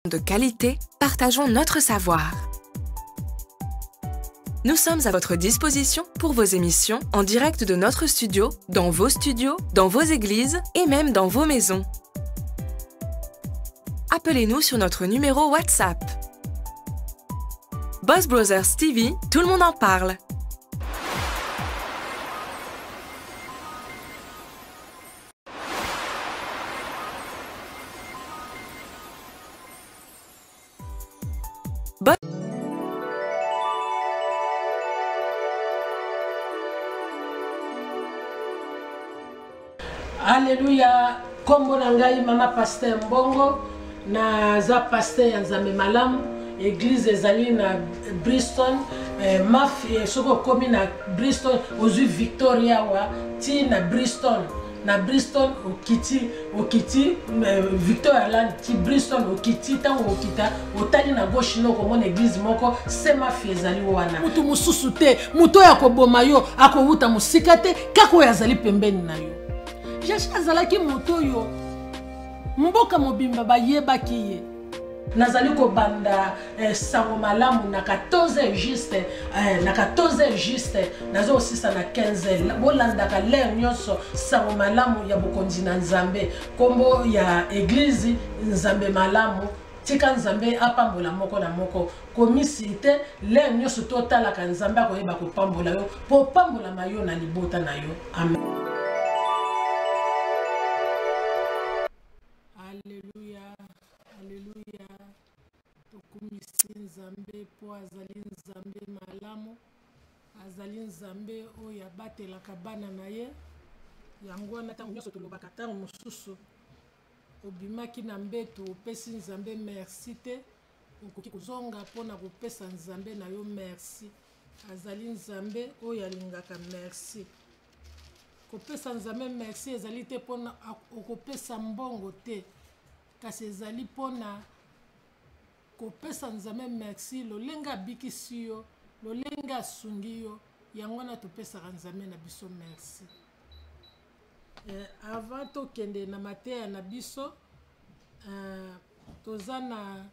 De qualité, partageons notre savoir. Nous sommes à votre disposition pour vos émissions en direct de notre studio, dans vos studios, dans vos églises et même dans vos maisons. Appelez-nous sur notre numéro WhatsApp. Boss Brothers TV, tout le monde en parle. Alleluia, kombo na ngai mama pasteur Mbongo, naza pasteur ya Nzambe malamu. Église ezali na Bristol, eh, maf eh, soki okomi na Bristol ozwi Victoria wa ti na Bristol na Bristol okiti okiti eh, Victoria Land ti Bristol okiti ntango okita otali na gauche no okomona église moko semafi ezali wana moto mosusu te moto oyo akoboma yo akowuta mosika te kaka oyo azali pembeni na yo jashi azalaki moto oyo mboka mobimba bayebaki ye nazali kobanda eh, sango malamu na 14 heures juste eh, na 14 heures juste nazo kosisa na 15 heures bolandaka lere nyonso sango malamu ya bokonzi na nzambe nkombo ya eglize nzambe malamu tika nzambe apambola moko na moko komisi te lere nyonso totalaka nzambe akoyeba kopambola yo mpo opambolama yo na libota na yo amen Alleluia, alleluia. Tokumisi Nzambe mpo azali Nzambe malamu, azali Nzambe oyo abatelaka bana na ye. Yango wana ntango nyonso tolobaka, ntango mosusu obimaki na mbeto opesi Nzambe merci te, okoki kozonga mpo na kopesa Nzambe na yo merci. Azali Nzambe oyo alingaka merci. Kopesa Nzambe merci ezali te mpona okopesa mbongo te, kasi ezali mpona kopesa Nzambe merci lolenge abikisi yo, lolenge asungi yo. Yango wana topesaka Nzambe na biso merci. Eh, avant tokende na mateya na biso eh, toza na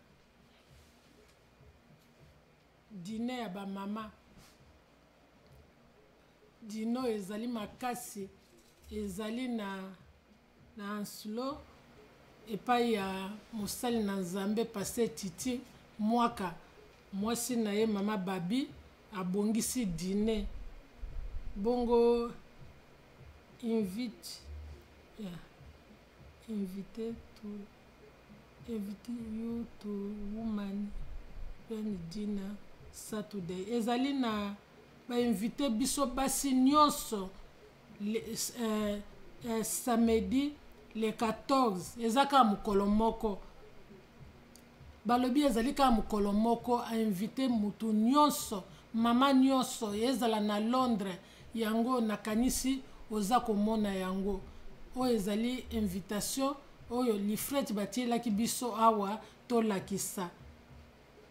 dine ya bamama Dino ezali makasi ezali na na Anslo epai ya mosali na Nzambe Pasteur Titi Mwaka mwasi na ye mama Babi abongisi diner bongo invite yeah. invite to invite you to woman pen dinner Saturday ezali na ba invite biso basi nyonso le, euh, euh, samedi le 14 eza kaka mokolo moko balobi ezali kaka mokolo moko ainvite motu nyonso mama nyonso ezala na londres yango nakanisi oza komona yango oyo ezali invitation oyo lifrete batielaki biso awa tolakisa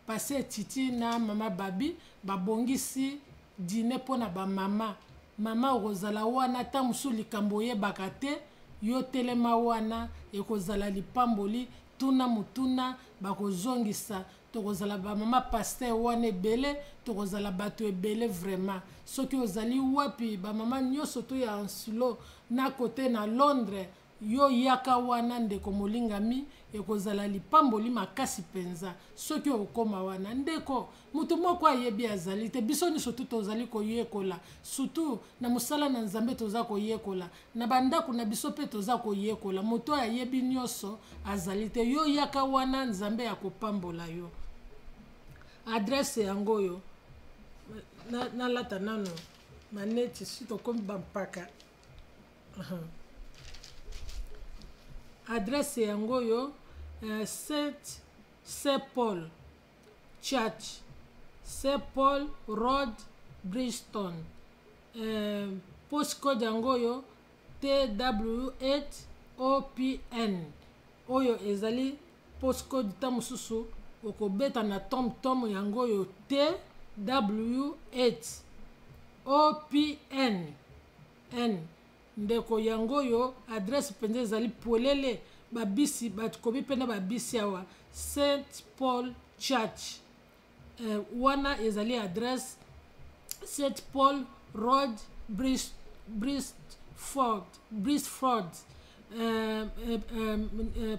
Pasteur Titi na mama Babi babongisi diner mpo na ba mama. Mama okozala wana ata mosusu likambo oyebaka te, yo telema wana ekozala lipamboli, tuna motuna bakozongisa. Tokozala ba mama pasteur wana ebele, tokozala bato ebele vraiment. Soki ozali wapi ba mama nyonso to ya Ansulo na kote na Londres Yo yaka wana, ndeko molingami, ekozala lipamboli makasi mpenza soki okoma wana. Ndeko, moto moko ayebi azali te. Biso nyonso tu tozali koyekola, surtout na mosala na Nzambe toza koyekola, na bandako na biso mpe toza koyekola. Moto oyo ayebi nyonso azali te. Yo yaka wana, Nzambe akopambola yo. Adresse yango oyo. Nalata na nano maneti si tokomi bampaka. Adresse yango oyo eh, Saint Saint Paul Church Saint Paul Road Bridgestone eh, postcode yango oyo TW8 OPN oyo ezali postcode ta mosusu okobeta na tom tom yango oyo TW8 OPN N. Ndeko yango oyo adresse mpenza ezali polele. Babisi bakomi mpe na babisi awa Saint Paul Church. Wana ezali adresse Saint Paul Road, Brisford,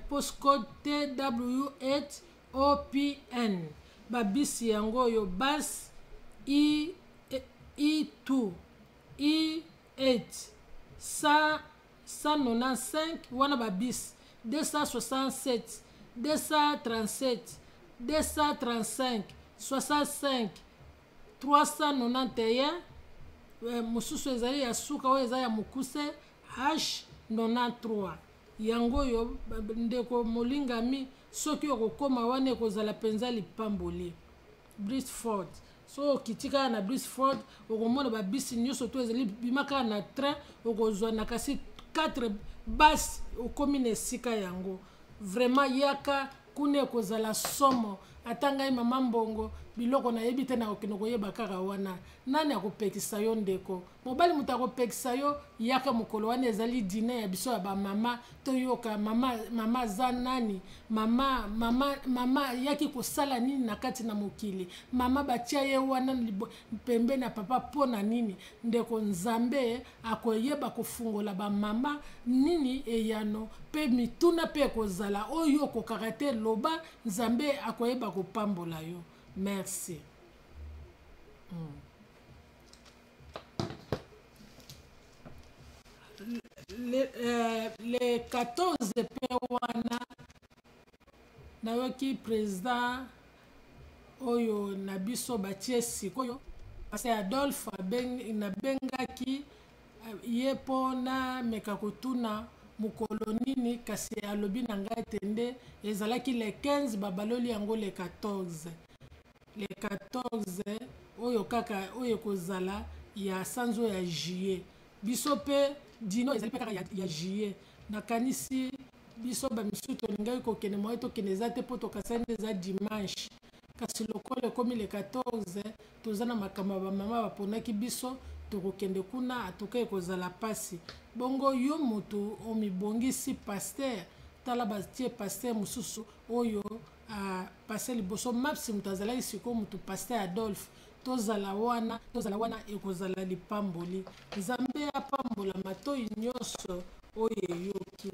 postcode TW8 OPN. Babisi yango oyo bus E2 E8 195, wana babisi 267, 237, 235, 65, 391. Mosusu ezali ya suka oyo eza ya mokuse H93. Yango oyo, ndeko molingami, soki okokoma wana ekozala mpenza lipamboli. Brisford, so okiti kaka na Brisford okomona babisi nyonso to ezali bima kaka na train, okozwa na kasi 4 basi, okomi na esika yango. Vraiment yaka kuna, ekozala somo. Ata ngai mama Mbongo, biloko nayebi te, nakokende koyeba kaka wana. Nani akopekisa yo? Ndeko mobali, moto akopekisa yo? Yaka mokolo wana, ezali dîner ya biso ya bamama. Toyoka mama, mama aza nani, mama, mama, mama ayaki kosala nini na kati na mokili, mama batia ye wana pembeni ya papa mpo na nini. Ndeko, Nzambe akoyeba kofungola bamama nini eyano mpe mituna mpe ekozala oyo okokaka te. Loba, Nzambe akoyeba kopambola yo. Merci. Le 14 mpe wana nayoki président oyo na biso batie sikoyo, pasteur Adolphe, nabengaki ye mpo nameka kotuna mokolo nini, kasi alobi na ngai ete nde ezalaki le 15, babaloli yango le 14. Le 14 oyo kaka oyo ekozala ya sanzo ya juillet. Biso mpe dîner ezali mpe kaka ya juillet. Nakanisi biso bamisusu tolingaki kokende, moye tokende eza te mpo tokasani eza dimanche, kasi lokola ekomi le 14, toza na makambo ya bamama baponaki biso, tokokende kuna. Atuka ekozala mpasi. Bongo yo motu omibongisi, pasteur, tala batie pasteur mosusu oyo pasteur liboso mapsi moto azalaki, sikoyo motu pasteur Adolphe. Tozala wana, tozala wana, ekozala lipamboli. Nzambe apambola matoi nyonso oyo eyoki.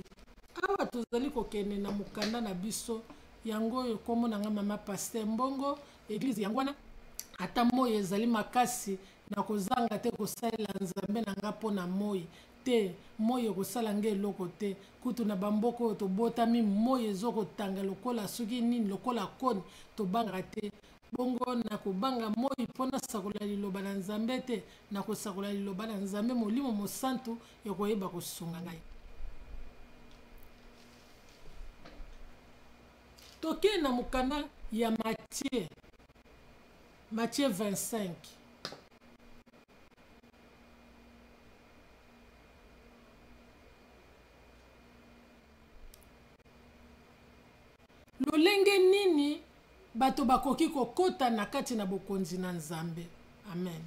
Awa tozali kokende na mokanda na biso yango oyo. Kombo na nga mama pasteur Mbongo, église yango wana. Ata moi ezali makasi, na kozanga te kosalela Nzambe na nga mpo na moi te. Moi ekosala nga eloko te. Kutu na bamboka oyo tobotami, moi ezokotanga lokola soki nini, lokola koni, tobangaka te. Bongo nakobanga moi mpo nasakola liloba na Nzambe te? Nakosakola liloba na Nzambe, Molimo Mosantu ekoyeba kosunga ngai. Tokei na mokanda ya Matthieu, Matthieu 25. Lolenge nini bato bakoki kokɔta na kati na bokonzi na Nzambe? Amen.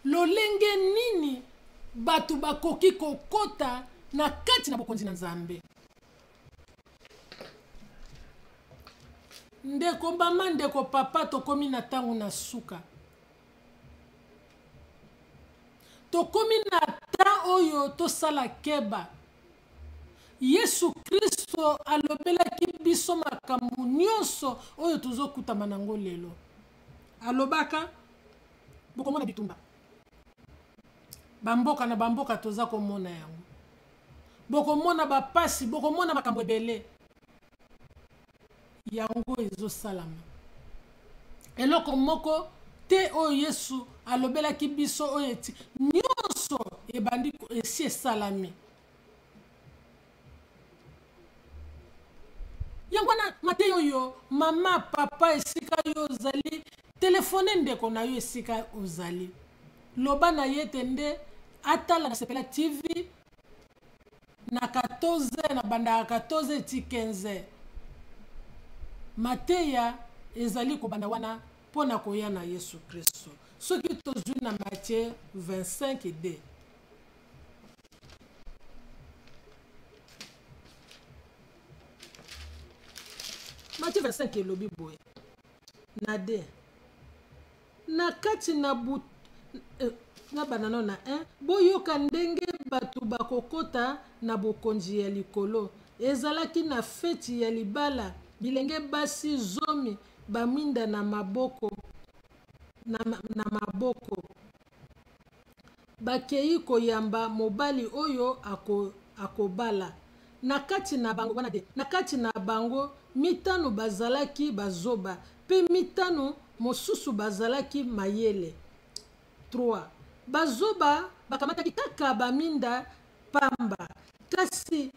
Lolenge nini bato bakoki kokɔta na kati na bokonzi na Nzambe? Ndeko mama, ndeko papa, tokomi na ntango na suka. Tokomi na temps oyo tosala keba. Yesu Kristo alobelaki biso makambo nyonso oyo tozokutama nango lelo. Alobaka bokomona bitumba bamboka na bamboka, toza komona yango, bokomona bapasi, bokomona makambo ebele. Yango ezosalama. Eloko moko te oyo Yesu alobelaki biso oyo eti nyonso ebandi esi esalami. Yango wana mateya oyo, mama, papa, esika yo ozali, telefone ndeko na yo esika ozali, loba na ye ete nde atala na Sepela TV na 14, na bandaka 14 eti 15. Mateya ezali kobanda wana mpo na koya na Yesu Kristo. Soki tozwi na Matthieu 25 d. Matthieu 25 elobi boye na de na kati na but eh, na banano na 1 boyoka ndenge bato bakokota na bokonzi ya likolo. Ezalaki na feti ya libala, bilenge basi zomi baminda na maboko na, na maboko bakei koyamba mobali oyo ako, akobala. Na kati na bango wana te, na kati na bango mitano bazalaki bazoba mpe mitano mosusu bazalaki mayele. 3 bazoba bakamataki kaka baminda pamba, kasi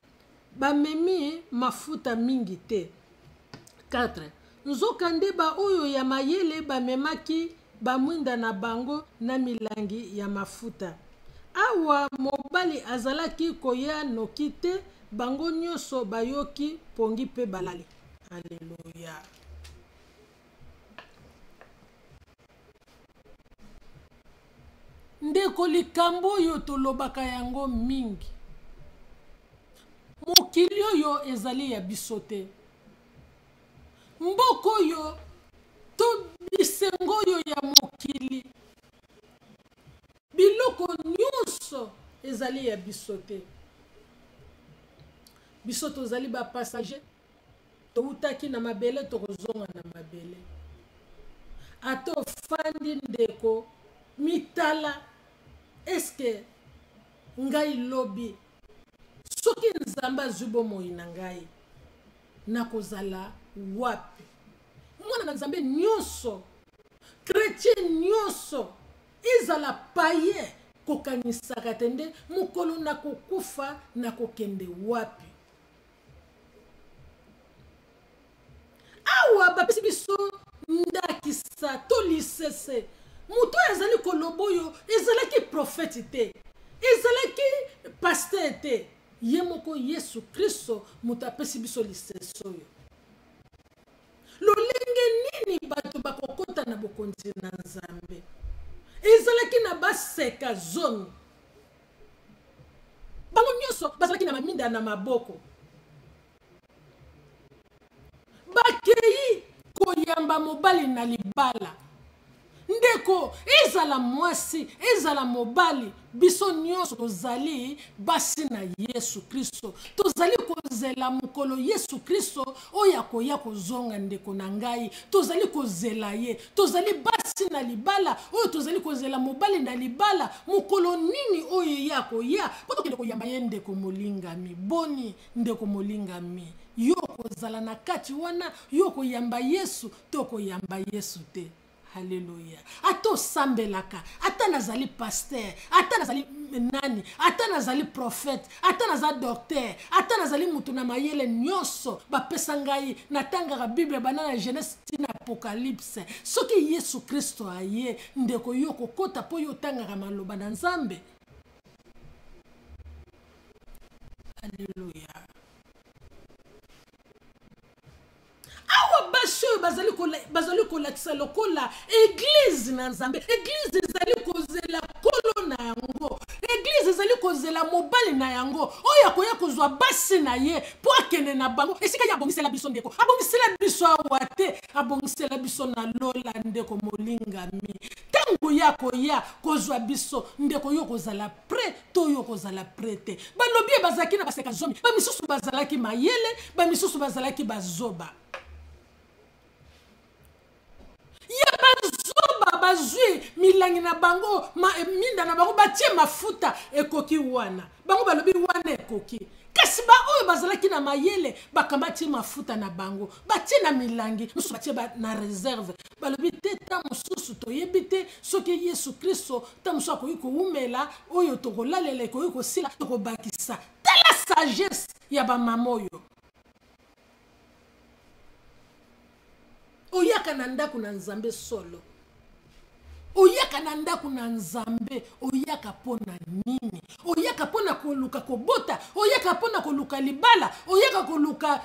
bamemi mafuta mingi te. 4 nzokande baoyo ya mayele bamemaki bamwinda na bango na milangi ya mafuta. Awa mobali azalaki koya noki te, bango nyonso bayoki pongi mpe balali. Aleluya! Ndeko, likambo oyo tolobaka yango mingi, mokili oyo ezali ya biso te. Mboka oyo to bisengo oyo ya mokili, biloko nyonso ezali ya biso te. Biso tozali ba passager, towutaki na mabele, tokozonga na mabele. Ata ofandi ndeko, mitala, eske ngai lobi soki Nzambe azwi bomoi na ngai, nakozala wapi? Mwana na Nzambe nyonso, chrétien nyonso, ezala païen, kokanisaka te nde mokolo nakokufa nakokende wapi. Awa bapesi biso ndakisa to lisese. Moto oyo azali koloba oyo ezalaki profete te, ezalaki pasteur te, ye moko Yesu Kristo moto apesi biso lisese oyo. Lolenge nini bato bakokota na bokonzi na Nzambe? Ezalaki na baseka zomi, bango nyonso bazalaki na maminda na maboko, bakei koyamba mobali na libala. Ndeko, ezala mwasi, ezala mobali, biso nyonso tozali basi na Yesu Kristo. Tozali kozela mokolo Yesu Kristo oyo akoya kozonga. Ndeko na ngai, tozali kozela ye. Tozali basi na libala oyo tozali kozela mobali na libala. Mokolo nini oyo ye akoya mpo tokende koyamba ye? Ndeko molingami, boni ndeko molingami, yo okozala na kati wana, yo okoyamba Yesu to okoyamba Yesu te? Haleluya. Ata osambelaka, ata nazali pasteur, ata nazali nani, ata nazali prophète, ata naza docteur, ata nazali moto na mayele nyonso bapesa ngai, natangaka Bible banda na Genèse ti na Apocalypse. Soki Yesu Kristo aye, ndeko, yo okokota mpo yo otangaka maloba na Nzambe. Haleluya. Awa basi oyo bazali kolakisa lokola eglize na Nzambe. Eglize ezali kozela kolo na yango, eglize ezali kozela mobali na yango oyo akoya kozwa basi na ye mpo akende na bango esika ye abongisela biso. Ndeko, abongisela biso awa te, abongisela biso na lola. Ndeko molingami, ntango ye akoya kozwa biso, ndeko, yo kozala prêt to yo kozala prêt te? Balobi ye bazalaki na baseka zomi, bamisusu bazalaki mayele, bamisusu bazalaki bazoba. Ya bazoba bazwi milangi na bango, minda na bango, batie mafuta ekoki wana, bango balobi wana ekoki. Kasi baoyo bazalaki na mayele bakamati mafuta na bango, batie na milangi, mosusu batie na reserve. Balobi te, ta mosusu toyebi te soki Yesu Kristo ta mosusu akoki kowumela, oyo tokolalela ekoki kosila, tokobakisa. Tala sagesse ya bamama oyo. Oyaka na ndako na Nzambe solo, oyaka na ndako na Nzambe, oyaka mpo na nini? Oyaka mpo na na koluka kobota, oyaka mpo na koluka libala, oyaka koluka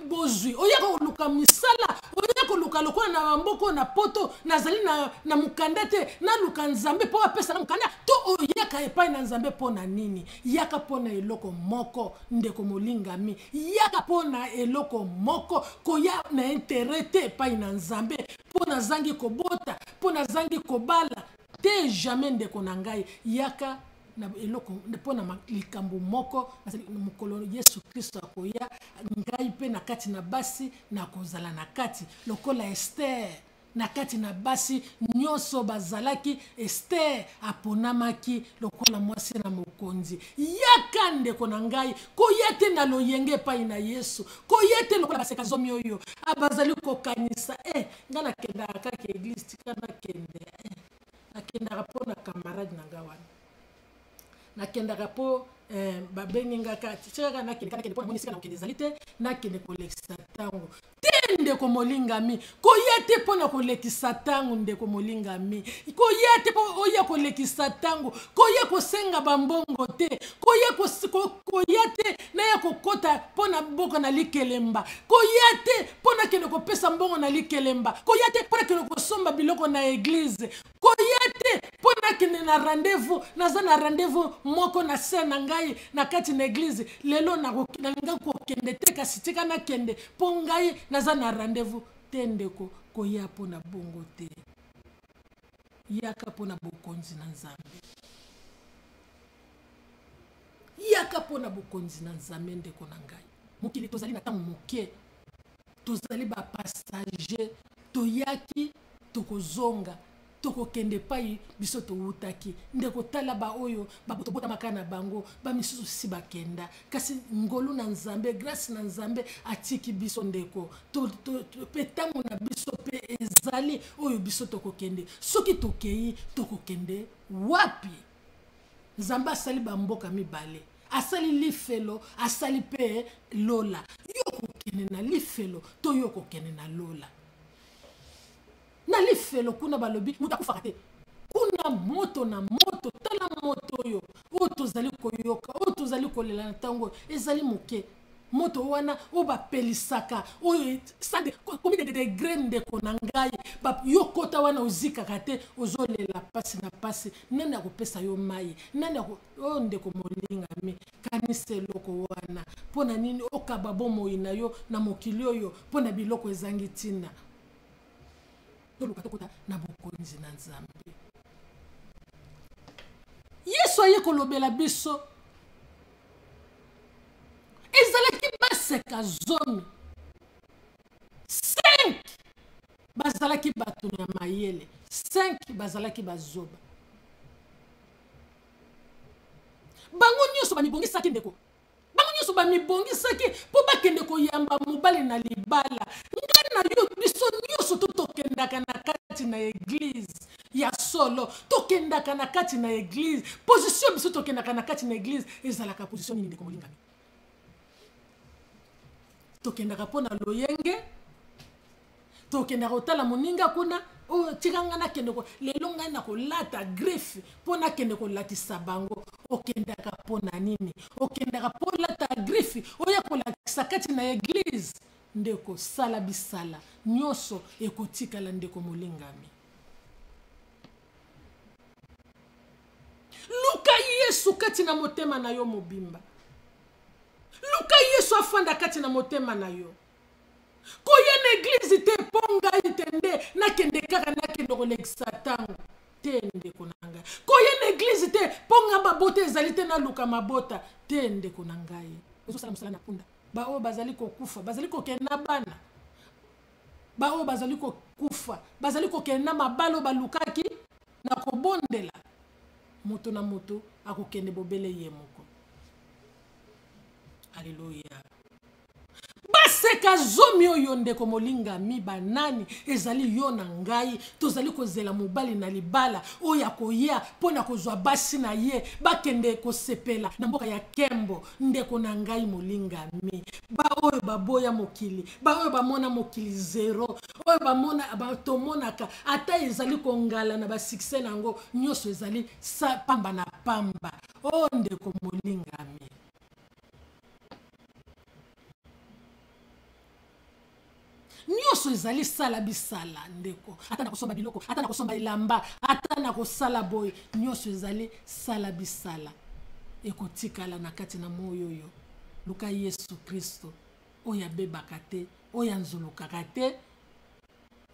bozwi, oyaka koluka misala, oyaka koluka lokola na bamboka na poto nazali na mokanda te, naluka Nzambe mpo apesa na mokanda, to oyaka epai na Nzambe mpo na nini? Yaka mpo na eloko moko, ndeko molingami, yaka mpo na eloko moko, koya na interet te epai na Nzambe mpo nazangi kobota, mpo nazangi kobala te, jamais ndeko na ngai. Yaka na eloko mpo na likambo moko. Mokolo Yesu Kristo akoya, ngai mpe na kati na basi nakozala na kati lokola Ester. Na kati na basi nyonso bazalaki, Ester aponamaki lokola mwasi na mokonzi. Yaka ndeko na ngai, koya te na loyenge epai na Yesu, koya te lokola baseka zomi oyo bazali kokanisa ngai nakendaka kaka eglise, tika nakende, nakendaka mpo na camarade na ngai wana, nakendaka mpo babengi nga kaka, tika kaka nakende, nakende mpo namoni esika nakokende ezali te, nakende kolekisa ntango te. Ndeko molingami, koya te mpo na kolekisa ntango. Ndeko molingami, koya te mpo oya kolekisa ntango, koya kosenga bambongo te, koya te naya kokota mpo na mboka na likelemba, koya te mpo nakende kopesa mbongo na likelemba, koya te mpo nakende kosomba biloko na eglize, koya te mpo nakende na rendez-vous, naza na rendez-vous moko na se na ngai na kati na eglize lelo, nalinga kokende te, kasi tika nakende mpo ngai naza na rendez-vous te. Ndeko, koya mpo na bongo te, yaka mpo na bokonzi na Nzambe, yaka mpo na bokonzi na Nzambe. Ndeko na ngai, mokili tozali na ntango moke, tozali bapassager, toyaki, tokozonga, tokokende epai biso towutaki. Ndeko, tala baoyo tobotamaka na bango, bamisusu si bakenda, kasi ngolu na Nzambe, grâce na Nzambe atiki biso. Ndeko, mpe ntango na biso mpe ezali oyo biso tokokende. Soki tokei, tokokende wapi? Nzambe asali bamboka mibale, asali lifelo, asali mpe lola. Yo kokende na lifelo to yo kokende na lola? Na lifelo kuna balobi moto akufaka te, kuna moto na moto. Tala moto oyo oyo tozali koyoka, oyo tozali kolela na ntango oyo, ezali moke. Moto wana oyo bapelisaka oyo combien de degré? Ndeko na ngai, yo kota wana, ozikaka te, ozolela pasi na pasi. Nani akopesa yo mai? Nani? Oyo ndeko molingami, kanisa eloko wana. Mpo na nini okaba bomoi na yo na mokili oyo mpo na biloko ezangi ntina? Toluka tokota na bokonzi na Nzambe. Yesu aye kolobela biso, ezalaki baseka zomi, 5 bazalaki bato na mayele, 5 bazalaki bazoba. Bango nyonso bamibongisaki, ndeko, bango nyonso bamibongisaki mpo bakende koyamba mobali na libala. Ngai na yo, biso nyonso to tokendaka na kati na eglize ya solo, tokendaka na kati na eglize, position biso tokendaka na kati na eglize ezalaka position nini, ndeko molingami? Tokendaka mpo na loyenge, tokendaka kotala moninga kuna, oyo tika ngai nakende, lelo ngai nakolata griffe mpo nakende kolakisa bango. Okendaka mpo na nini? Okendaka mpo olata griffe oya kolakisa kati na eglize? Ndeko, sala bisala nyonso ekotikala. Ndeko molingami, luka Yesu kati na motema na yo mobimba, luka Yesu afanda kati na motema na yo. Koya na eglize te mpo ngai te nde nakende kaka, nakende kolekisa ntango te. Ndeko na ngai, koya na eglize te mpo nga mabota ezali te, naluka mabota te. Ndeko na ngai, ozosala mosala na punda. Baoyo bazali kokufa bazali kokende na bana, baoyo bazali kokufa bazali kokende na mabala oyo balukaki na kobondela. Moto na moto akokende bobele ye moko. Aleluya. Baseka zomi oyo, ndeko molingami, banani? Ezali yo na ngai. Tozali kozela mobali na libala oyo akoya mpo na kozwa basi na ye bakende kosepela na mboka ya nkembo. Ndeko na ngai molingami, baoyo baboya mokili, baoyo bamona mokili zero, oyo bamona tomonaka ata ezali kongala na basuccès na yango nyonso ezali sa pamba na pamba. O ndeko molingami, nyonso ezali sala bisala, ndeko, ata na kosomba biloko, ata na kosomba elamba, ata na kosala boye, nyonso ezali sala bisala, ekotikala na kati na moi oyo. Luka Yesu Kristo oyo abebaka te, oyo anzulukaka te,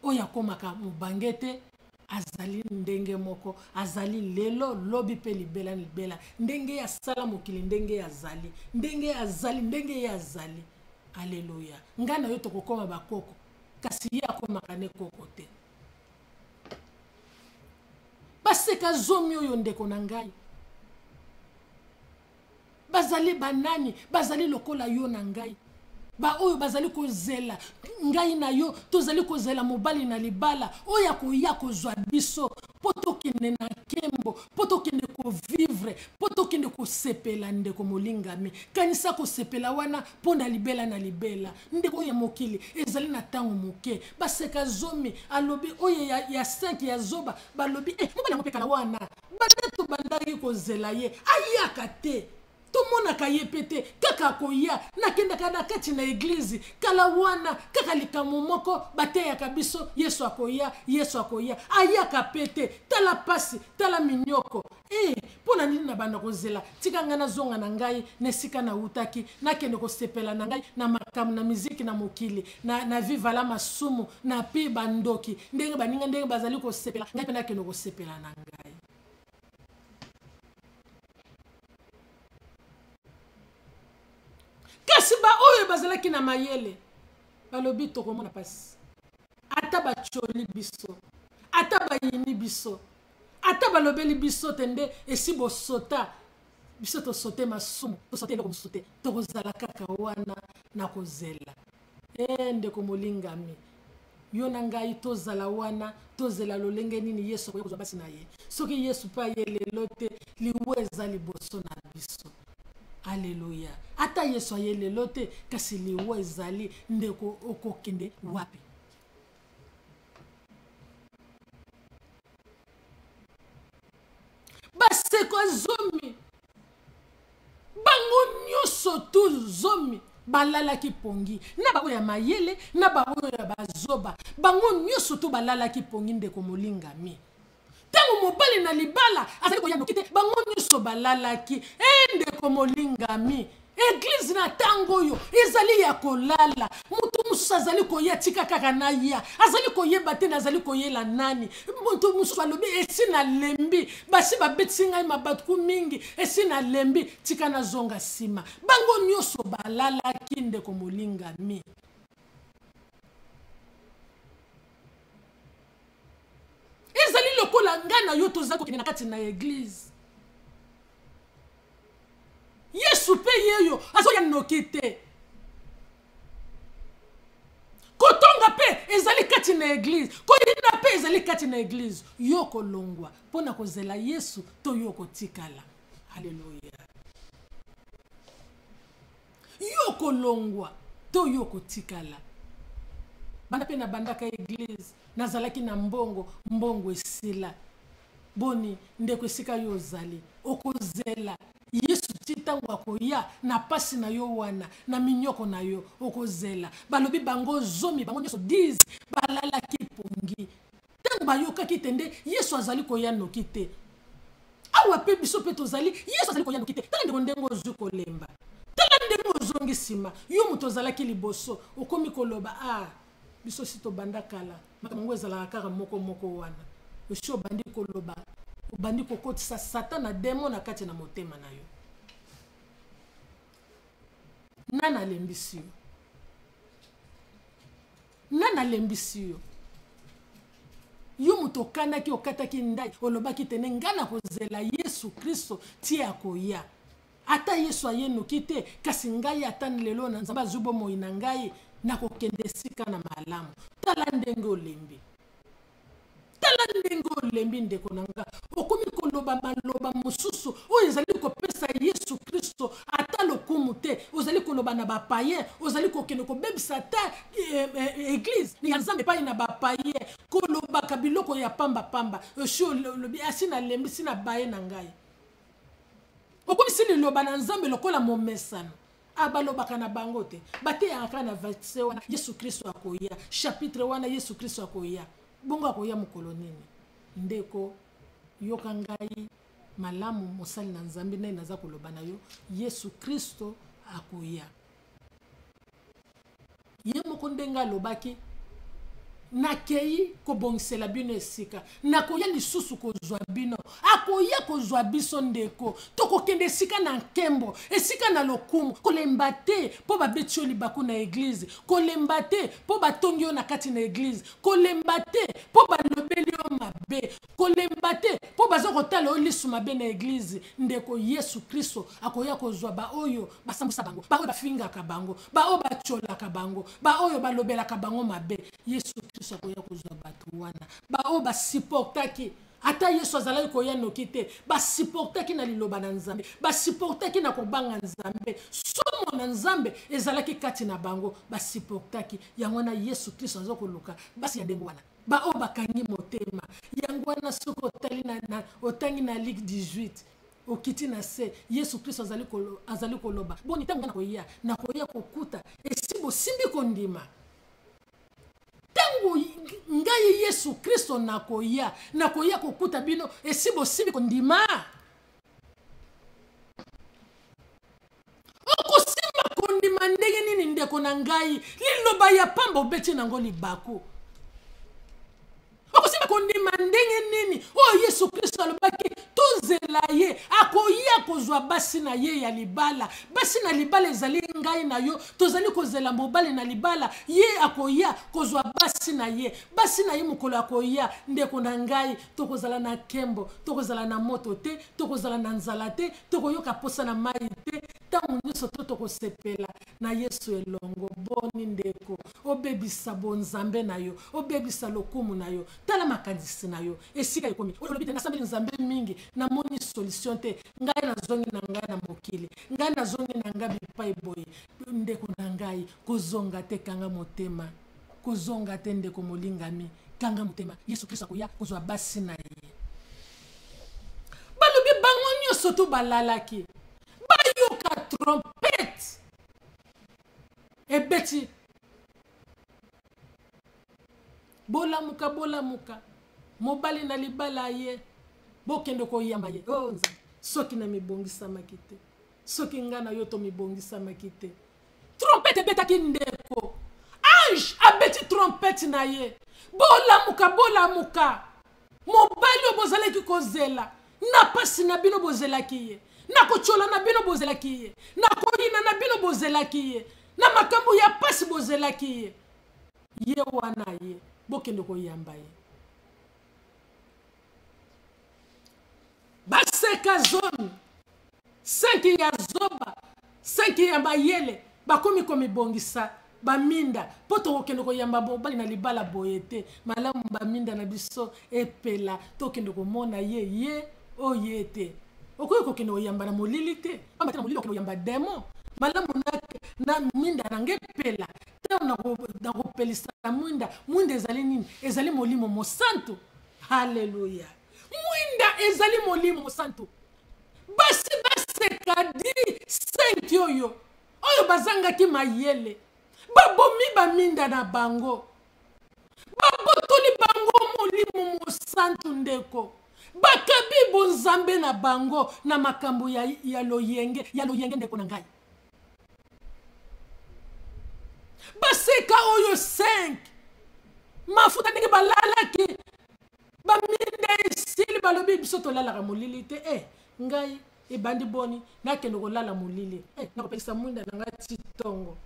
oyo akomaka mobange te. Azali ndenge moko, azali lelo, lobi mpe libela libela. Ndenge ye asala mokili, ndenge ye azali, ndenge ye azali, ndenge ye azali. Aleluya! Ngai na yo tokokoma bakoko, kasi ye akomaka ne koko te. Baseka zomi oyo, ndeko na ngai, bazali banani? Bazali lokola yo na ngai, baoyo bazali kozela. Ngai na yo tozali kozela mobali na libala oyo akoya kozwa biso mpo tokende na nkembo, mpo tokende kovivre, mpo tokende kosepela. Ndeko molingami, kanisa kosepela wana mpo na libela na libela. Ndeko, oyo ya mokili ezali na ntango moke. Baseka zomi alobi oyo ya 5 ya zoba, balobi eh, mobali yango mpe kala wana, banda tobandaki kozela ye ayaka te, tomonaka ye mpe te, kaka akoya. Nakendaka na kati na eglize kala wana, kaka likambo moko bateyaka biso, Yesu akoya, Yesu akoya, ayaka mpe te. Tala pasi, tala minyoko e, mpo na nini na banda kozela? Tika ngai nazonga na ngai na esika nawutaki, nakende kosepela na ngai na makambo na miziki na mokili, na vivala masumu na pi bandoki, ndenge baninga ndenge bazali kosepela, ngai mpe nakende kosepela na ngai. Kasi baoyo bazalaki na mayele balobi, tokomona mpasi ata batioli biso, ata bayini biso, ata balobeli biso te, nde esi bosota biso, tosote masumu, tosote eloko mosusu te, tokozala kaka wana na kozela. E ndeko molingami, yo na ngai tozala wana, tozela lolenge nini Yesu akoya kozwa basi na ye. Soki Yesu mpe aye lelo te, liwa eza liboso na biso. Aleluya! Ata Yesu aye lelo te, kasi liwa ezali. Ndeko, okokende wapi? Baseko zomi, bango nyonso tu zomi balalaki pongi, na baoyo ya mayele na baoyo ya bazoba, bango nyonso tu balalaki pongi. Ndeko molingami, ntango mobali na libala azali koya noki te, bango nyonso balalaki. E ndeko molingami, eglize na ntango oyo ezali ya kolala. Moto mosusu azali koya, tika kaka na ya, azali koyeba te nazali koyela nani. Moto mosusu alobi, esi nalembi, basi babetisi ngai mabatuku mingi, esi nalembi, tika nazonga nsima. Bango nyonso balalaki. Ndeko molingami, ezali lokola ngai na yo tozali kokende na kati na eglize, Yesu mpe yeyo azoya noki te. Kotonga mpe ezali kati na eglize, koyina mpe ezali kati na eglize. Yo kolongwa mpo na kozela Yesu to yo kotikala? Aleluya! Yo kolongwa to yo kotikala? Banda mpe nabandaka eglize, nazalaki na mbongo, mbongo esila. Boni ndeko, esika yo ozali, okozela Yesu ti ntango akoya na pasi na yo wana, na minyoko na yo, okozela? Balobi bango zomi, bango nyonso 10 balalaki pongi ntango bayokaki te nde Yesu azali koya noki te. Awa mpe biso mpe tozali, Yesu azali koya noki te. Tala ndeko, ndenge ozwi kolemba, tala ndenge ozongi nsima. Yo moto ozalaki liboso, okomi koloba, ah, biso si tobanda kala, makambo yango ezalaka kaka moko moko wana. Osi obandi koloba, obandi kokotisa Satan na demo na kati na motema na yo. Nani alembisi yo? Nani alembisi yo? Yo moto okanaki, okataki ndai, olobaki tene ngai na kozela Yesu Kristo tie akoya. Ata Yesu aye noki te, kasi ngai ata lelo na Nzambe azwi bomoi na ngai. Nakokende esika na malamu. Tala ndenge olembi. Tala ndenge olembi, ndeko na nga. Okomi koloba maloba mosusu oyo ezali kopesa Yesu Kristo ata lokumu te. Ozali koloba na bapayen, ozali kokende kobebisa ata eglise ya Nzambe epai na bapayen, kolobaka biloko ya pamba pamba. Osi olobi, asi nalembi, si nabaye na ngai. Okomisi liloba na Nzambe lokola momesano. Ah, balobaka na bango te, bateyaka kaka na verset wana Yesu Kristo akoya, chapitre wana Yesu Kristo akoya. Bongo akoya mokolo nini? Ndeko, yoka ngai malamu, mosali na Nzambe nde naza koloba na yo, Yesu Kristo akoya. Ye moko ndenge alobaki, nakei kobongisela bino esika, nakoya lisusu kozwa bino. Akoya kozwa biso, ndeko. Tokokende esika na nkembo, esika na lokumu. Kolemba te mpo babeti yo libaku na eglize, kolemba te mpo batongi yo na kati na eglize, kolemba te mpo balobeli yo mabe, kolemba te mpo baza kotala yo lisu mabe na eglize. Ndeko, Yesu Kristo akoya kozwa baoyo basambwisa bango, baoyo bafingaka bango, baoyo batiolaka bango, baoyo balobelaka bango mabe. Yesu Kristo akoya kozwa bato wana, baoyo basupportaki ata Yesu azalaki koya noki te, basupportaki na liloba na Nzambe, basupportaki na kobanga Nzambe, somo na Nzambe ezalaki kati na bango, basupportaki yango wana. Yesu Kristo aza koluka basi ya ndenge wana, baoyo bakangi motema. Yango wana soki otali na, na, otangi na Luc 18, okiti na se, Yesu Kristo azali koloba boni, ntango nga nakoya, nakoya kokuta esi bosimbi kondima. Ntango ngai Yesu Kristo nakoya, nakoya kokuta bino esi bosimbi kondima. Okosimba kondima ndenge nini, ndeko na ngai? Liloba ya pamba obeti nango libaku. Okosimba kondima ndenge nini oyo Yesu Kristo alobaki tozela ye, akoya kozwa basi na ye ya libala. Basi na libala ezali ngai na yo, tozali kozela mobali na libala, ye akoya kozwa basi na ye. Basi na ye mokolo akoya, ndeko na ngai, tokozala na nkembo, tokozala na moto te, tokozala na nzala te, tokoyoka posa na mai te, ntango nyonso to tokosepela na Yesu elongo. Boni ndeko, obebisa bonzambe na yo, obebisa lokumu na yo. Tala makanisi na yo esika ekomi. Olobi te, nasambeli Nzambe mingi, namoni solution te, ngai nazongi na ngai na mokili, ngai nazongi na ngai bipai boye. Ndeko na ngai, kozonga te, kanga motema. Kozonga te, ndeko molingami, kanga motema. Yesu Kristo akoya kozwa basi na ye. Balobi bango nyonso to balalaki, bayoka trompete ebeti, bolamuka, bolamuka, mobali na libala ye, bokende koyamba ye. Oh, Nzambe, soki na mibongisamaki te, soki nga na yo tomibongisamaki te. Trompete ebetaki, ndeko, ange abeti trompete na ye, bolamuka, bolamuka, mobali oyo bozalaki kozela na pasi na bino bozelaki ye, na kotyola na bino bozelaki ye, na koyina na bino bozelaki ye, na makambo ya pasi bozelaki ye, ye wana ye, bokende koyamba ye. Baseka zone 5 ya zoba, 5 ya mayele, bakomi komibongisa baminda mpo tokokende koyamba mobali na libala boye te. Malamu baminda na biso epela, tokende komona ye, ye oyo ye te. Okoki kokende koyamba na molili te, pamba te na molili okende koyamba demon. Malamu na minda na nge epela, ntango nakopelisa mwinda. Mwinda ezali nini? Ezali molimo mosantu. Haleluya! Mwinda ezali molimo mosantu. Basi baseka di 5 oyo oyo bazangaki mayele, babomi baminda na bango, babotoli bango molimo mosantu. Ndeko, bakabi bonzambe na bango na makambo ya loyenge, ya loyenge. Ndeko na ngai, baseka oyo 5 mafuta ndenge balalaki, baminda esili, balobi biso tolalaka molili te. Ngai ebandi boni, nakende kolala molili, nakopelisa mwinda na ngai ti tongo.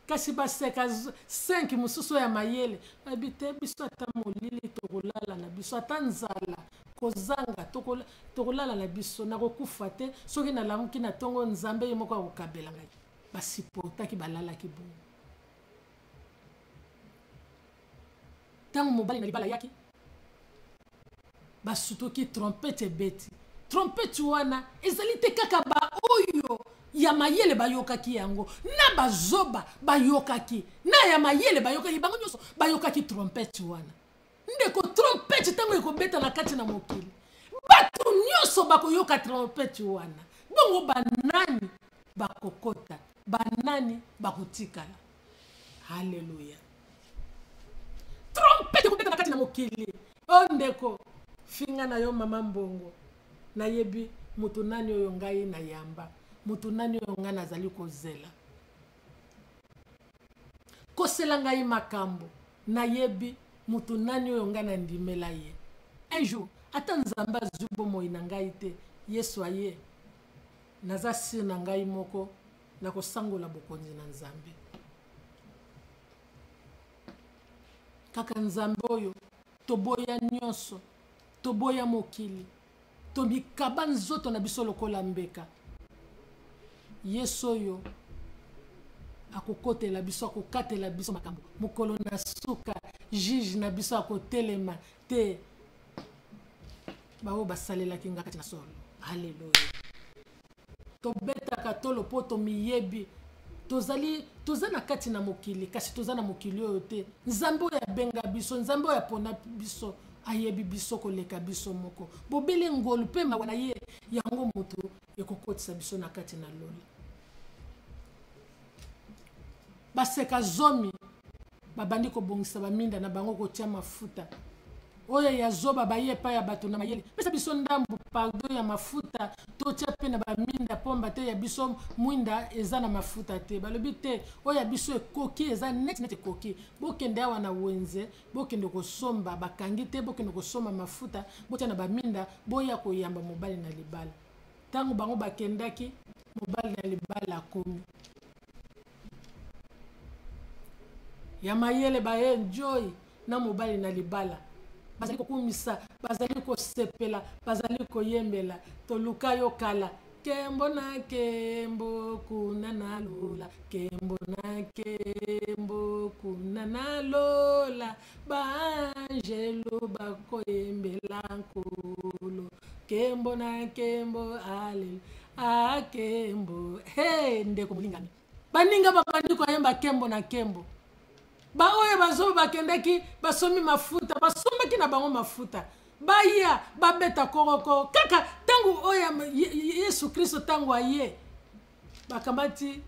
Kasi baseka 5 mosusu ya mayele bayebi te, biso ata molili tokolala na biso, ata nzala kozanga tokolala na biso, nakokufa te. Soki nalamuki na ntongo, Nzambe ye moko akokabela ngai. Basupportaki, balalaki bongo. Ntango mobali na libala ayaki, basutuki, trompete ebeti. Trompete wana ezali te kaka baoyo ya mayele bayokaki yango, na bazoba bayokaki, na ya mayele bayokaki, bango nyonso bayokaki trompete wana. Ndeko, trompete ntango ekobeta na kati na mokili, bato nyonso bakoyoka trompete wana. Bongo banani bakokota, banani bakotikala? Haleluya! Trompete ekobeta na kati na mokili. O ndeko, finga na yo mama mbongo, nayebi moto nani oyo ngai nayamba, moto nani oyo ngai nazali kozela. Kosela ngai makambo, nayebi moto nani oyo ngai nandimela ye. Un jour, ata Nzambe azwi bomoi na ngai te, Yesu aye, naza sire na ngai moko, nakosangola bokonzi na Nzambe. Kaka Nzambe oyo toboya nyonso, toboya mokili, tomikaba nzoto na biso lokola mbeka. Yesu oyo akokotela biso, akokatela biso makambo mokolo na suka. Juge na biso akotelema te, baoyo basalelaki nga kati na solo. Haleluya! Tobetaka tolo mpo tomiyebi. Tozali, toza na kati na mokili, kasi toza na mokili oyo te. Nzambe oyo abenga biso, Nzambe oyo apona biso, ayebi biso koleka biso moko. Bobele ngolu mpe mawa na ye, yango moto ekokotisa biso na kati na lola. Baseka zomi babandi kobongisa baminda na bango, kotia mafuta. Oyo ya zoba baye epai ya bato na mayele: pesa biso ndambu, pardon, ya mafuta, totia mpe na baminda, pomba te ya biso mwinda eza na mafuta te. Balobi te, oyo ya biso ekoki, eza neti neti ekoki. Bokende awa na wenze, bokende kosomba. Bakangi te, bokende kosomba mafuta, botia na baminda, boya koyamba mobali na libala. Ntango bango bakendaki, mobali na libala akomi. Ya mayele baye enjoy na mobali na libala, bazali kokumisa, bazali kosepela, bazali koyembela: toluka yo kala, kembo na kembo kuna na lola, kembo na kembo kuna na lola, baangelu bakoyembela Nkolo, kembo na kembo, alelu akembo. Hey, ndeko molingami, baninga babandi koyemba kembo na kembo. Baoyo bazoba bakendaki, basomi mafuta, basombaki na bango mafuta, baya babeta korokoro kaka ntango oyo Yesu Kristo ntango aye, bakamati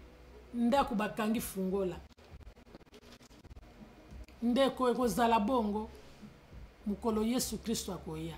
ndako, bakangi fungola. Ndeko, ekozala bongo mokolo Yesu Kristo akoya.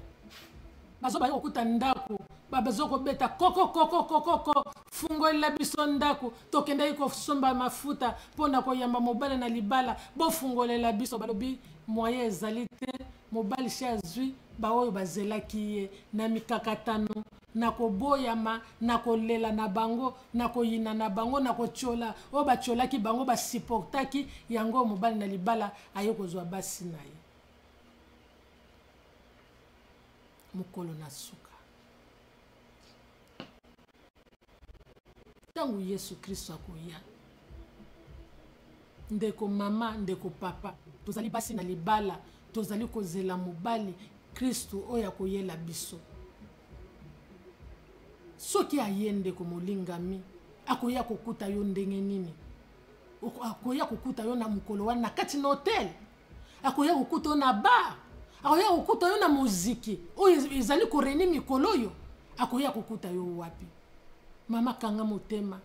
Bazoba kokuta ndako, bazo kobeta koko koko kokoko: fungolela biso ndako, tokendaki kosomba mafuta mpo na koyamba mobali na libala, bofungolela biso. Balobi moyen ezali te, mobali si azwi baoyo bazelaki ye na mikakatano, na koboyama, na kolela na bango, na koyina na bango, na kotiola oyo batiolaki bango, basupportaki yango. Mobali na libala aye kozwa basi na ye mokolo na suka. Ntango Yesu Kristo akoya, ndeko mama, ndeko papa, tozali basi na libala, tozali kozela mobali Kristo oyo akoyela biso. Soki aye, ndeko molingami, akoya kokuta yo ndenge nini? Akoya kokuta yo na mokolo wana na kati na hotel? Akoya kokuta yo na bar? Akoya kokuta yo na moziki oyo ezali koreni mikolo oyo? Akoya kokuta yo wapi? Mama, kanga motema.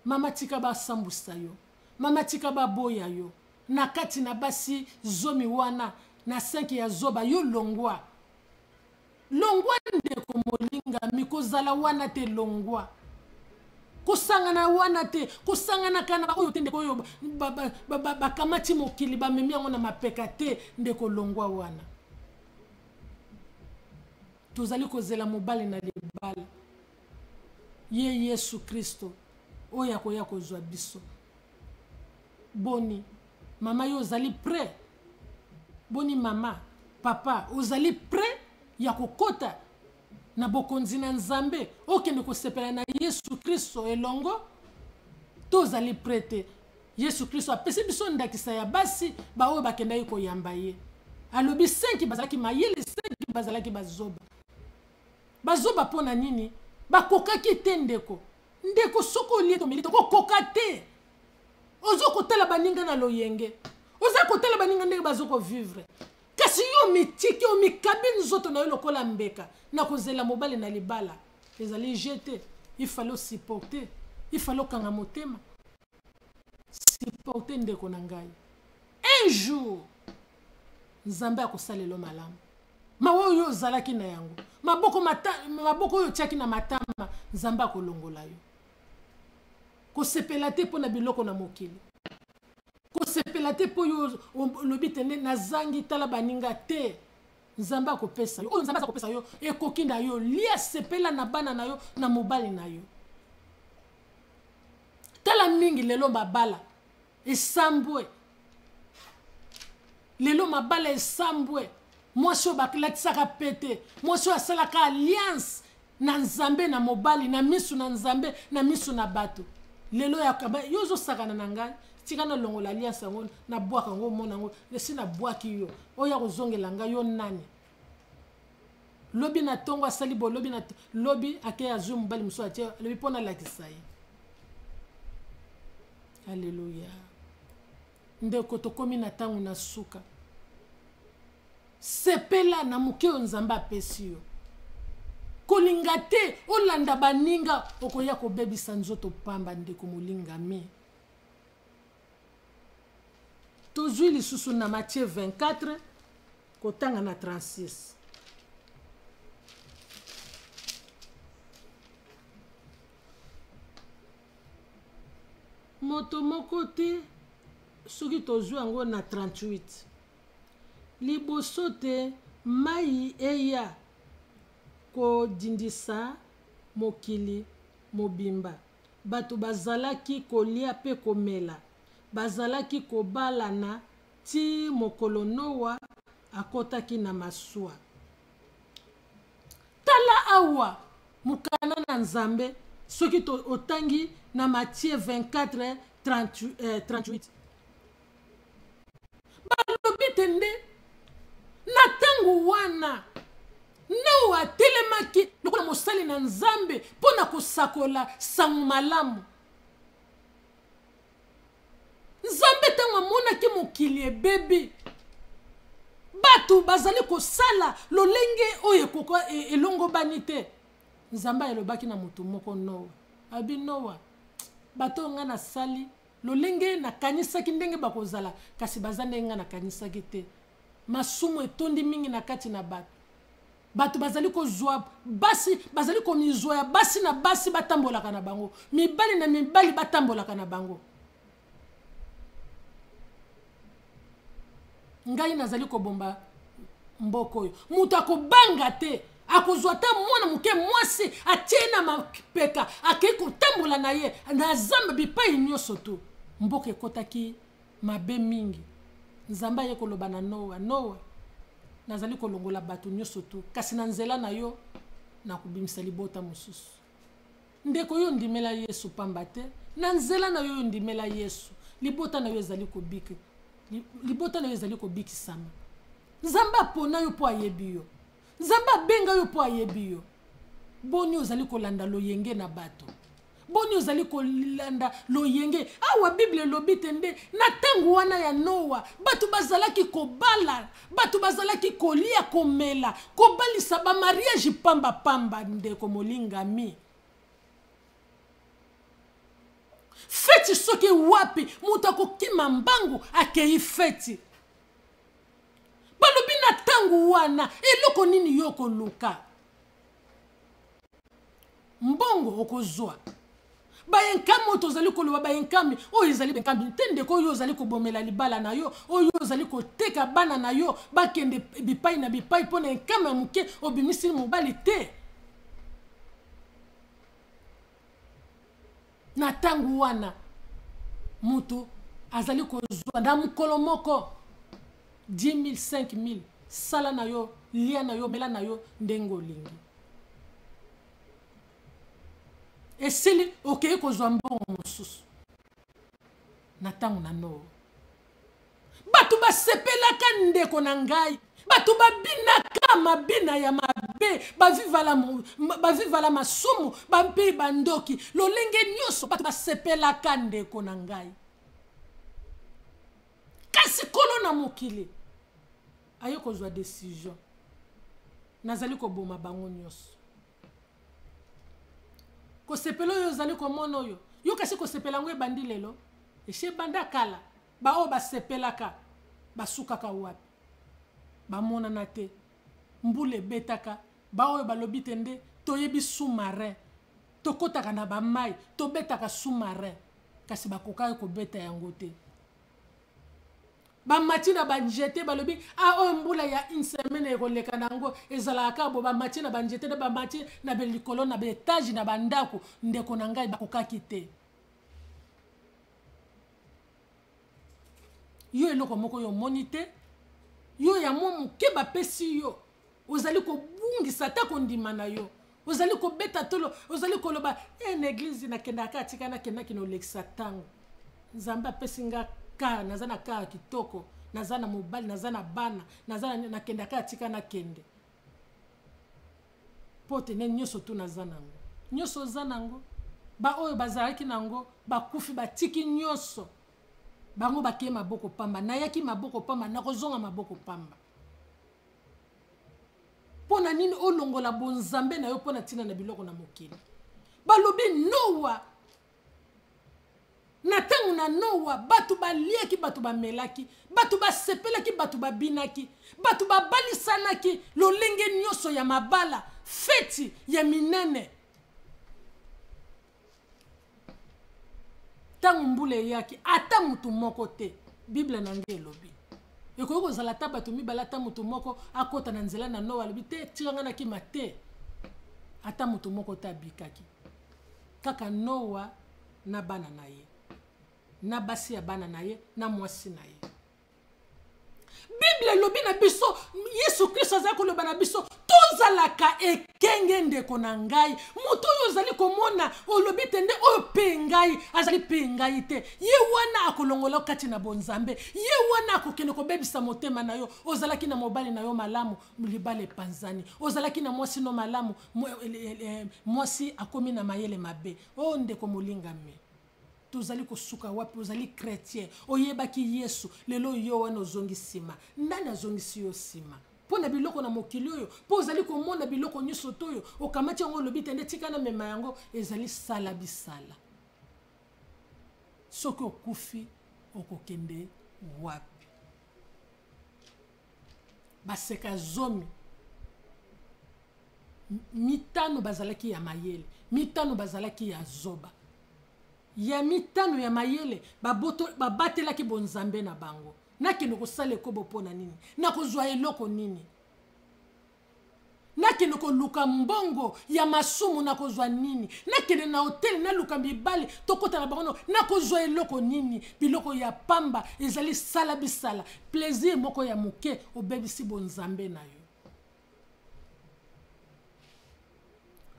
Mama, tika basambusa yo. Mama, tika baboya yo. Na kati na basi 10 wana, na 5 ya zoba, yo longwa, longwa. Ndeko molingami, kozala wana te, longwa. Kosangana wana te, kosanganaka na baoyo te, ndeko, oyo bakamati mokili, bamemi yango na mapeka te. Ndeko, longwa wana. Tozali kozela mobali na libala, ye Yesu Kristo oyo akoya kozwa biso. Boni mama, yo ozali prêt? Boni mama, papa, ozali prêt ya kokota na bokonzi na Nzambe, okende kosepela na Yesu Kristo elongo, to ozali prêt te? Yesu Kristo apesi biso ndakisa ya basi baoyo bakendaki koyamba ye. Alobi 5 bazalaki mayele, 5 bazalaki bazoba. Bazoba mpo na nini? Bakokaki te ndeko. Ndeko soki olie tomeli tokokoka te. Ozo kotala baninga na loyenge. Oza kotala baninga ndenge bazo ko vivre. Kasi yo omitiki, omikabi nzoto na yo lokola mbeka na kozela mobali na libala. Ezali jeu te. Il fallait supporter. Il fallait okanga motema. Supporter ndeko na ngai. Un jour Nzambe akosalela yo malamu. Mawa oyo ozalaki na yango, maboko mata, maboko oyo otiaki na matama, Nzambe akolongola yo. Kosepela te mpo na biloko na mokili. Kosepela te mpo yo olobi te nde nazangi, tala baninga te. Nzambe akopesa yo. Oyo Nzambe aza kopesa yo ekoki na yo. Lia, sepela na bana na yo, na mobali na yo. Tala mingi lelo mabala esambwe. Lelo mabala esambwe. Mwasi oyo bakelatisaka pete, mwasi oyo asalaka alliance na Nzambe na mobali, na misu na Nzambe, na misu na bato. Lelo ya kaba, yo ozosakana na ngai, tika nalongola alliance yango, nabwaka yango, omona yango, esi nabwaki yo. Oyo akozongela ngai, yo nani? Lobi na tongo asali bo, lobi na lobi ake azwi mobali mosusu atie, alobi mpo nalakisa ye. Alléluia. Ndeko, tokomi na tango na suka. Sepela na moke oyo Nzambe apesi yo. Kolinga te olanda baninga, okoya kobebisa nzoto pamba, ndeko molingami. Tozwi lisusu na Matthieu 24 kotanga na 36. Moto moko te, soki tozwi yango na 38. Liboso te mai eya kodindisa mokili mobimba, bato bazalaki kolia pe komela, bazalaki kobalana tii mokolo Noa akotaki na masuwa. Tala awa mokanda na Nzambe, soki to otangi na Matthieu 24, 38. Balobi te nde na ntango wana Noa atelemaki lokola mosali na Nzambe mpo na kosakola sango malamu. Nzambe ntango amonaki mokili ebebi, bato bazali kosala lolenge oyo elongobani te, Nzambe alobaki na moto moko Noa, alobi, Noa, bato oyo ngai nasali lolenge nakanisaki ndenge bakozala, kasi baza ndenge ngai nakanisaki te. Masumu etondi mingi na kati na bato. Bato bazali kozwa basi, bazali komizwa ya basi na basi batambolaka na bango, mibali na mibali batambolaka na bango. Ngai nazali kobomba mboka oyo, moto akobanga te, akozwa ata mwana moke mwasi atie na mapeka, akei kotambola na ye na zamba bipai nyonso tu. Mboka ekotaki mabe mingi. Nzambe aye koloba na Noa, Noa, nazali kolongola bato nyonso tu, kasi na nzela na yo nakobimisa libota mosusu. Ndeko, yo ndimela Yesu pamba te, na nzela na yo, yo ndimela Yesu, libota na yo ezali kobika, libota na yo ezali kobikisama. Nzambe apona yo mpo ayebi yo. Nzambe abenga yo mpo ayebi yo. Boni ozali kolanda loyenge na bato? Boni ozali kolanda loyenge? Awa Bible elobi te nde na ntango wana ya Noa bato bazalaki kobala, bato bazalaki kolia, komela, kobalisa ba mariage pamba pamba. Ndeko molingami, feti soki wapi, moto akokima mbangu akei feti. Balobi na ntango wana eloko nini yo okoluka? Mbongo okozwa. Bayenkami oyo tozali koloba, bayenkami oyo ezali bayenkami te ndeko, oyo ozali kobomela libala na yo, oyo ozali koteka bana na yo bakende bipai na bipai mpo na enkami ya moke obimisi mobali te. Na ntango wana moto azali kozwa na mokolo moko 10 000, 5 000, sala na yo, lia na yo, mela na yo ndenge olingi. Esili okei kozwa mbongo mosusu. Na ntango na Noa bato Bato basepelaka ndeko na ngai, bato babinaka mabina ya mabe, bavivala masumu, mpe bandoki, lolenge nyonso bato basepelaka ndeko na ngai. Kasi Nkolo na mokili aye kozwa decision, nazali koboma bango nyonso. Kosepela oyo ozali komona oyo, yo kasi kosepela yango ebandi lelo, esi ebanda kala. Baoyo basepelaka basukaka wapi? Bamonana te, mbula ebetaka. Baoyo balobi te nde toyebi sous-marin, tokotaka na bamai, tobetaka sous-marin, kasi bakokaki kobeta yango te. Bamati na banjete, balobi ah, oyo mbula ya une semaine ekoleka na yango, ezalaka kaka bo. Bamati na banjete, na bamati na belikolo, na baetage, na bandako. Ndeko na ngai, bakokaki te. Yo eloko moko yo omoni te, yo ya mwa moke bapesi yo, ozali kobungisa ata kondima na yo, ozali kobeta tolo, ozali koloba e na eglize nakendaka kaka, tika nakendaki na olekisa ntango. Nzambe apesi nga kar, naza na kar kitoko, naza na mobali, naza na bana, naza na, nakendaka kaka, tika nakende mpo te ne nyonso tu naza nango, nyonso oza nango. Baoyo bazalaki nango bakufi, batiki nyonso, bango bakei maboko pamba. Nayaki maboko pamba, nakozonga maboko pamba. Mpo na nini olongola bonzambe na yo mpo na ntina na biloko na mokili? Balobi Noa, na ntango na Noa, bato baliaki, bato bamelaki, bato basepelaki, bato babinaki, bato babalisanaki, lolenge nyonso ya mabala, feti ya minene. Ntango mbula eyaki, ata motu moko te. Bible na ngai elobi ekoki kozala ata bato mibale, ata motu moko akota na nzela na Noa, alobi te, tika ngai nakima te. Ata motu moko te abikaki, kaka Noa na bana na ye, na basi ya bana na ye, na mwasi na ye. Bible elobi na biso, Yesu Kristo azali koloba na biso, tozalaka ekenge. Ndeko na ngai, moto oyo ozali komona olobi te nde oyo mpe ngai azali mpe ngai te, ye wana akolongola kati na bonzambe, ye wana akokende kobebisa motema na yo. Ozalaki na mobali na yo malamu, libala epanzani. Ozalaki na mwasi no malamu, mwasi akomi na mayele mabe. O ndeko molingami, tozali kosuka wapi? Ozali chrétien, oyebaki Yesu, lelo yo wana ozongi nsima. Nani azongisi yo nsima? Mpo na biloko na mokili oyo, mpo ozali komona biloko nyonso to oyo okamati yango, olobi te nde tika na mema yango, ezali sala bisala. Soki okufi, okokende wapi? Baseka zomi mitano bazalaki ya mayele, mitano bazalaki ya zoba. Ya mitano ya mayele babatelaki bonzambe na bango. Nakende kosala ekobo mpo na nini? Nakozwa eloko nini? Nakende koluka mbongo ya masumu, nakozwa nini? Nakende na hotele naluka mibali tokota na bango, nakozwa eloko nini? Biloko ya pamba ezali sala bisala, plaisir moko ya moke, obebisi bonzambe na yo.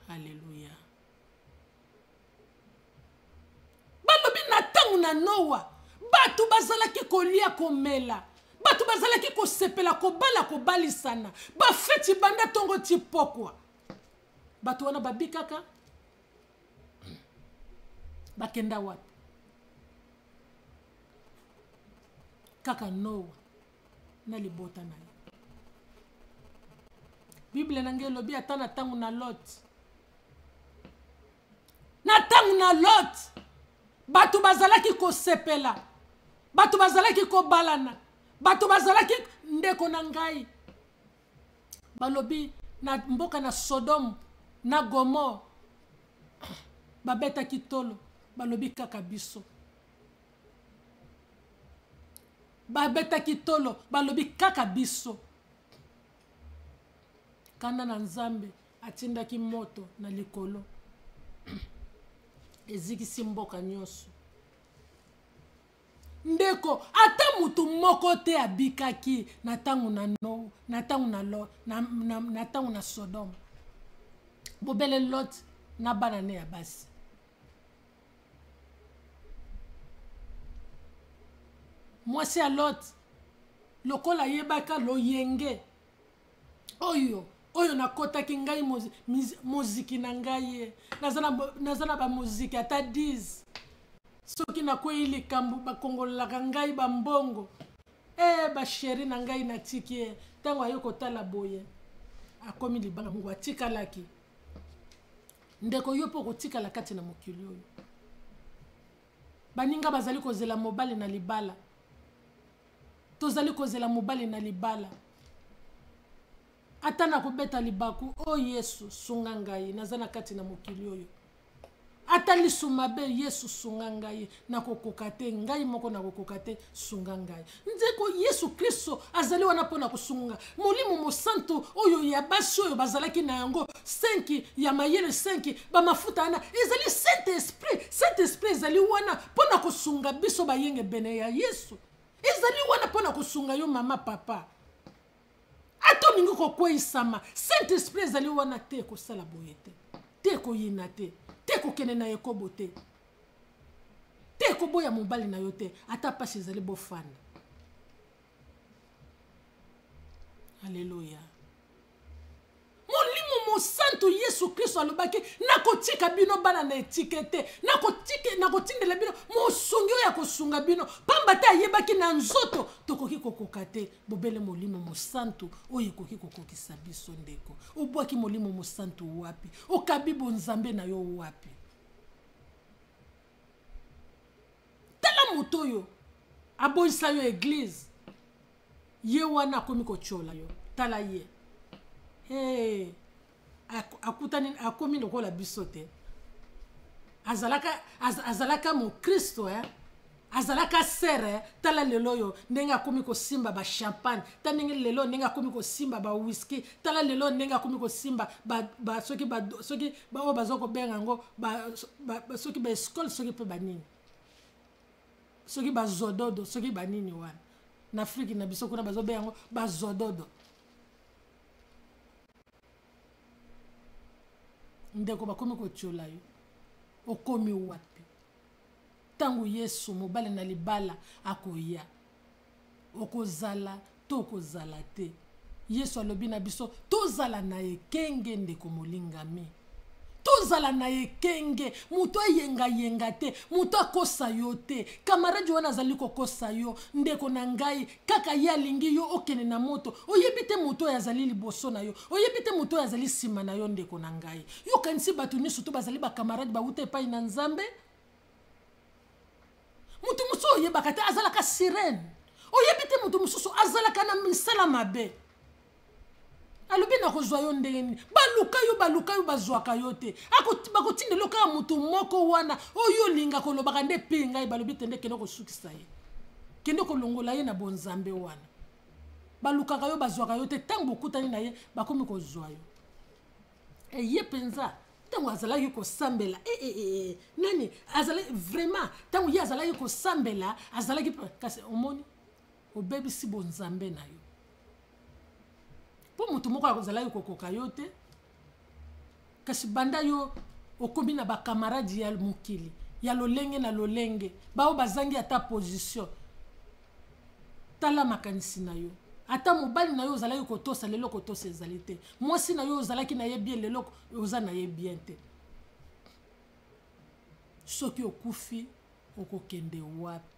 Alleluia. Balobi na ntango na Noa, bato bazalaki kolia, komela, bato bazalaki kosepela, kobala, kobalisana, bafeti banda ntongo ti pokwa. Bato wana babikaka, bakenda wapi? Kaka Noa na libota na ye. Bible na ngai elobi ata na ntango na Lot, na ntango na Lot, bato bazalaki kosepela, bato bazalaki kobalana, bato bazalaki. Ndeko na ngai, balobi na mboka na Sodome na Gomore, babetaki tolo, balobi kaka biso. Babetaki tolo, balobi kaka biso. Kanda na Nzambe atindaki moto na likolo, ezikisi mboka nyonso. Ndeko, ata mutu moko te abikaki na ntango na No, na ntango na Lo, na, na, na ntango na Sodome. Bobele Lot na bana ne ya basi. Mwasi ya Lot Lokola ayebaka loyenge oyo oyo nakotaki ngai moziki na ngai ye naza na bamoziki ata 10 soki nakwei likambo bakongolelaka ngai bambongo e eh, basheri na ngai natiki ye ntango aye kotala boye akomi libanga moko atikalaki ndeko yo mpe okotikala kati na mokili oyo baninga bazali kozela mobali na libala tozali kozela mobali na libala ata nakobeta libaku o oh yesu sunga ngai naza na kati na mokili oyo ata lisu mabe yesu sunga ngai nakokoka te ngai moko nakokoka te sunga ngai ndeko yesu kristo azali wana mpo na kosunga molimo mosantu oyo ya basi oyo bazalaki na yango 5 ya mayele 5 bamafuta wana ezali saint esprit saint esprit ezali wana mpo na kosunga biso bayengebene ya yesu ezali wana mpo na kosunga yo mama papa ata olingi kokweisama saint esprit ezali wana te kosala boye te te koyina te te kokende na ekobo te te koboya mobali na yo te ata mpasi ezali bofanda aleluya Molimo Mosantu Yesu Kristo alobaki, nakotika bino bana na etike te, nakotindela bino mosungi oyo akosunga bino, pamba te ayebaki na nzoto tokoki kokoka te, bobele Molimo Mosantu oyo ekoki kokokisa biso. Ndeko, obwaki Molimo Mosantu wapi? Okabi bonzambe na yo wapi? Tala moto oyo aboyisa yo eglise ye wana akomi kotyola yo tala ye hey, akutani akomi lokola biso te azalaka az, azalaka mokristo eh? azalaka sere eh? tala lelo oyo ndenge akomi kosimba bachampagne ta ndenge lelo ndenge akomi kosimba bawiski tala lelo ndenge akomi kosimba ba, ba, soki ba, soki baoyo baza kobenga yango ba, ba, soki baescole soki mpe banini soki bazododo soki banini wana na afrike na biso kuna bazobenga yango bazododo ndeko bakomi kotiola yo okomi wapi ntango yesu mobali na libala akoya okozala to okozala te yesu alobi na biso tozala na ekenge ndeko molingami tozala na ekenge moto ayengayenga te moto akosa yo te kamaradi wana azali kokosa yo ndeko na ngai kaka ye alingi yo okende na moto oyebi te moto oyo azali liboso na yo oyebi te moto oyo azali nsima na yo ndeko na ngai yo okanisi bato nyonso to bazali bakamaradi bawuta epai na nzambe moto mosusu oyebaka te azalaka sirene oyebi te moto mosusu azalaka na misala mabe alobi nakozwa yo ndenge nini baluka yo baluka yo bazwaka yo te bakotindela yo kaka moto moko wana oyo olinga kolobaka nde mpe ngai balobi te nde kende kosukisa ye kende kolongola ye na bonzambe wana balukaka yo bazwaka yo te ntango bokutani na ye bakomi kozwa yo eye mpenza ntango azalaki kosambela e, e, e, e, nani azalaki vraiment ntango ye azalaki kosambela azalaki kasi omoni obebisi bonzambe na yo mpo moto moko azalaki kokoka yo te kasi banda yo okomi na bakamaradi ya mokili ya lolenge na lolenge baoyo bazangi ata position tala makanisi na yo ata mobali na yo ozalaki kotosa lelo kotosa ezali te mwasi na yo ozalaki na ye bien lelo oza na ye bien te soki okufi okokende wapi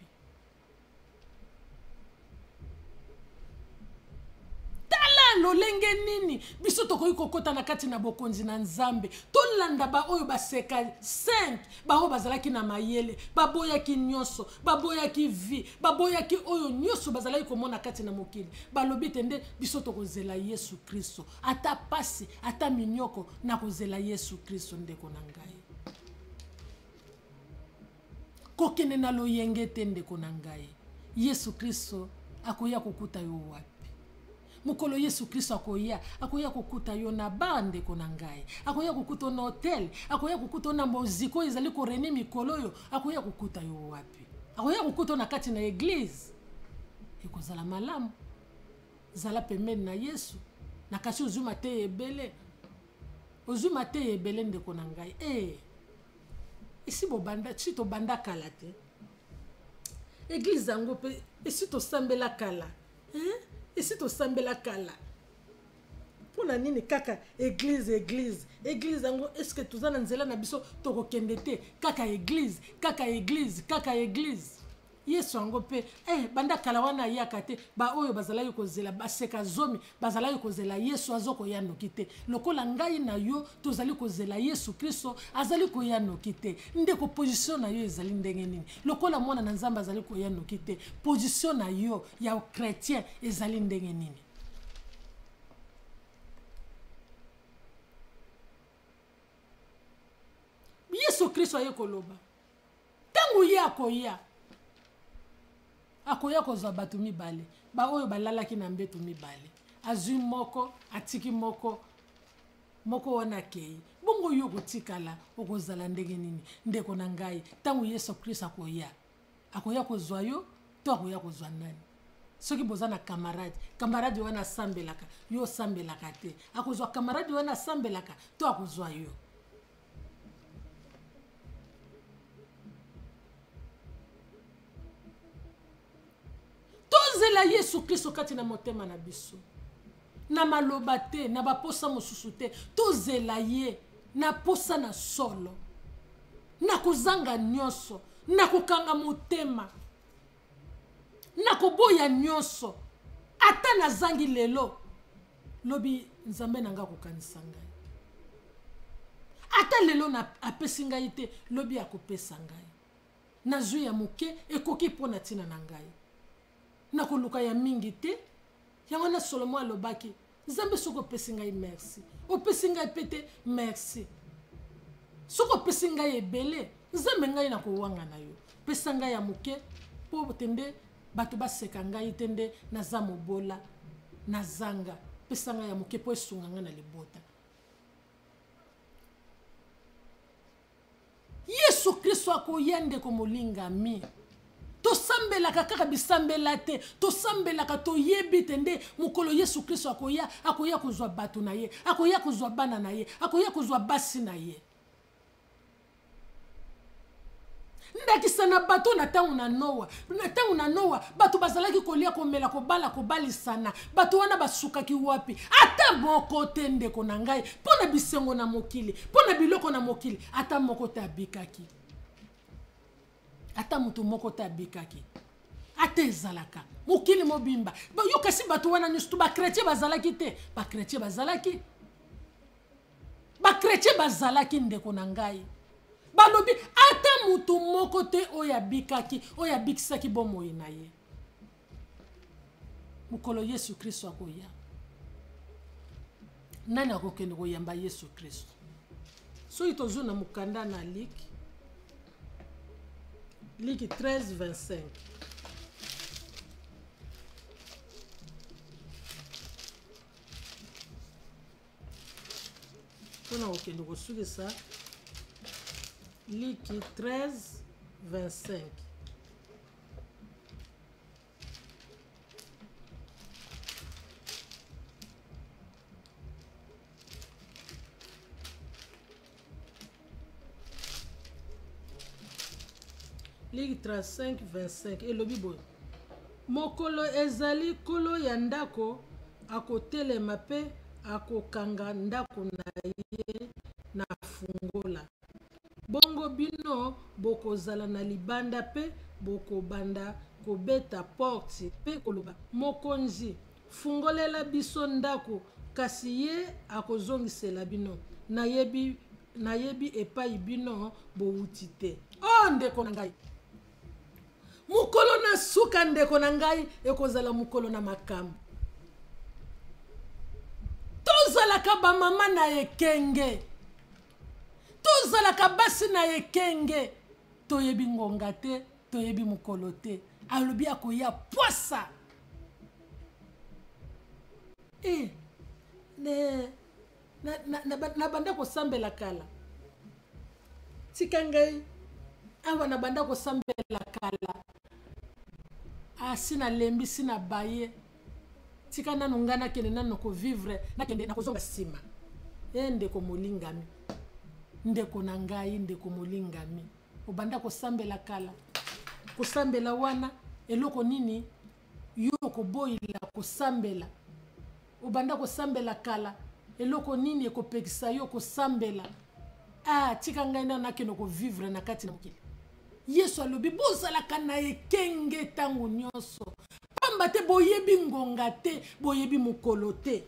tala lolenge nini biso tokoki kokɔta na kati na bokonzi na nzambe tolanda baoyo baseka 5 baoyo bazalaki na mayele baboyaki nyonso baboyaki vie baboyaki oyo nyonso bazalaki komona kati na mokili balobi te nde biso tokozela yesu kristo ata pasi ata minyoko nakozela yesu kristo ndeko na ngai kokende na loyenge te ndeko na ngai yesu kristo akoya kokuta yo wapi mokolo yesu kristo akoya akoya kokuta yo na bar ndeko na ngai akoya kokuta yo na hotel akoya kokuta yo na moziki oyo ezali korene mikolo oyo akoya kokuta yo wapi akoya kokuta yo na kati na eglize ekozala malamu zala pembeni na yesu na kasi ozwi mateya ebele ozwi mateya ebele ndeko na ngai ee eh. esi bobanda si tobanda kala te eglize yango mpe esi tosambela kala. Esi tosambela kala. Mpo na nini kaka eglise, eglise, eglise yango? Est-ce que toza na nzela na biso tokokende te? Kaka eglise, kaka eglise, kaka eglise. Yesu yango mpe, banda kala wana ayaka te. Baoyo bazalaki kozela baseka zomi bazalaki kozela Yesu azokoya noki te. Lokola ngai na yo tozali kozela Yesu Kristo azali koya noki te. Ndeko, position na yo ezali ndenge nini? Lokola mwana na Nzambe azali koya noki te, position na yo ya chrétien ezali ndenge nini? Yesu Kristo aye koloba ntango ye akoya, akoya kozwa bato mibale, baoyo balalaki na mbeto mibale. Azwi moko, atiki moko, moko wana akei. Bongo yo kotikala okozala ndenge nini? Ndeko na ngai, ntango Yesu Kristo akoya, akoya kozwa yo to akoya kozwa nani? Soki boza na camarade, camarade wana asambelaka, yo osambelaka te, akozwa camarade wana asambelaka to akozwa yo? Tozela Yesu Kristo kati na motema na biso, na maloba te, na baposa mosusu te. Tozela ye na posa na solo, na kozanga nyonso, na kokanga motema, na koboya nyonso. Ata nazangi lelo, lobi Nzambe na ngai akokanisa ngai. Ata lelo na apesi ngai te, lobi akopesa ngai. Nazwi ya moke ekoki mpo na ntina na ngai, nakoluka ya mingi te. Yango na Solomo alobaki, Nzambe soki opesi ngai merci, opesi ngai pe te merci. Soki opesi ngai ebele, Nzambe ngai nakowanga na yo. Pesa ngai ya moke mpo te nde bato baseka ngai te nde naza mobola, nazanga. Pesa ngai ya moke mpo esunga ngai na libota. Yesu Kristo akoya, ndeko molingami. Tosambelaka kaka bisambela te, tosambelaka toyebi te nde mokolo Yesu Kristo akoya, akoya kozwa bato na ye, akoya kozwa bana na ye, akoya kozwa basi na ye. Ndakisa na bato na ntango na Noa. Na ntango na Noa, bato bazalaki kolia, komela, kobala, kobalisana. Bato wana basukaki wapi? Ata moko te, ndeko na ngai, mpo na bisengo na mokili, mpo na biloko na mokili, ata moko te abikaki. Ata moto moko te abikaki. Ata ezalaka mokili mobimba. Yo kasi bato wana nyonso to ba chrétien bazalaki te. Ba chrétien bazalaki. Ba chrétien bazalaki, ndeko na ngai. Balobi ata moto moko te oyo abikaki, oyo abikisaki bomoi na ye. Mokolo Yesu Kristo akoya, nani akokende koyamba Yesu Kristo? Soki tozwi na mokanda na Luc 13, 25. Mpona kokende kosukisa Luc 13, 25. Luc 35, 25 elobi boye: mokolo ezali nkolo ya ndako akotelema mpe akokanga ndako na ye na fungola, bongo bino bokozala na libanda mpe bokobanda kobeta porte mpe koloba, mokonzi, fungolela biso ndako. Kasi ye akozongisela bino, nayebi epai bino bowuti te. Oh, ndeko na ngai, mokolo na suka, ndeko na ngai, ekozala mokolo na makambo. Tozalaka bamama na ekenge, tozalaka basi na ekenge. Toyebi ngonga te, toyebi mokolo te. Alobi akoya pwasa. Ne, na, na, na, na banda kosambela kala. Tika ngai awa, na banda kosambela kala. Asi nalembi, si na baye. Tika nanu ngai nakende nanu kovivre, nakende nakozonga nsima. Ndeko molingami, ndeko na ngai, ndeko molingami, obanda kosambela kala. Kosambela wana eloko nini? Yo okoboyela kosambela. Obanda kosambela kala, eloko nini ekopekisa yo kosambela? Ah, tika ngai nano nakende kovivre na kati na mokili. Yesu alobi bozalaka na ekenge ntango nyonso, pamba te boyebi ngonga te, boyebi mokolo te.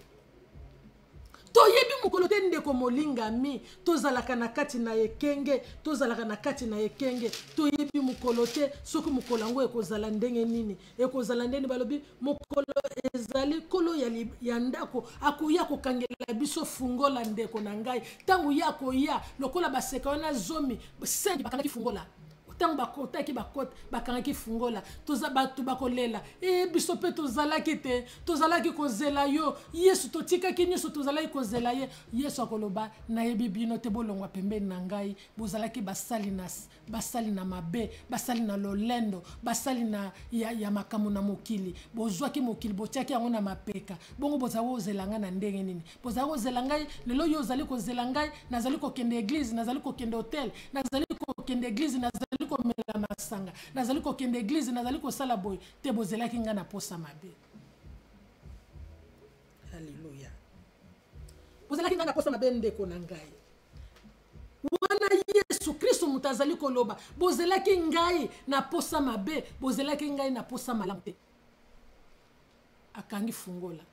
Toyebi mokolo te, ndeko molingami, tozalaka na kati na ekenge, tozalaka na kati na ekenge. Toyebi mokolo te soki mokolo yango ekozala ndenge nini, ekozala ndenge balobi mokolo ezali nkolo ya ndako akoya kokangela biso fungola. Ndeko na ngai, ntango ye akoya lokola baseka wana zomi 5 bakangaki fungola, ntango bakotaki bakote bakangaki fungola, toza bato bakolela e biso mpe tozalaki te, tozalaki kozela yo Yesu, totikaki nyonso, tozalaki kozela ye. Yesu akoloba nayebi bino te, bolongwa pembeni na ngai, bozalaki basali na basali na mabe, basali na lolendo, basali na ya makambo na mokili, bozwaki mokili botiaki yango na mapeka, bongo bozalaki kozela ngai na ndenge nini? Bozalaki kozela ngai lelo, yo ozali kozela ngai, nazali kokende eglise, nazali kokende hotel, nazali kokende eglise, nazali komela masanga, nazali kokende eglise, nazali kosala boye te, bozelaki ngai na posa mabe. Alléluia. Bozelaki ngai na posa mabe, ndeko na ngai. Wana Yesu Kristo moto azali koloba, bozelaki ngai na posa mabe, bozelaki ngai na posa malamu te. Akangi fungola.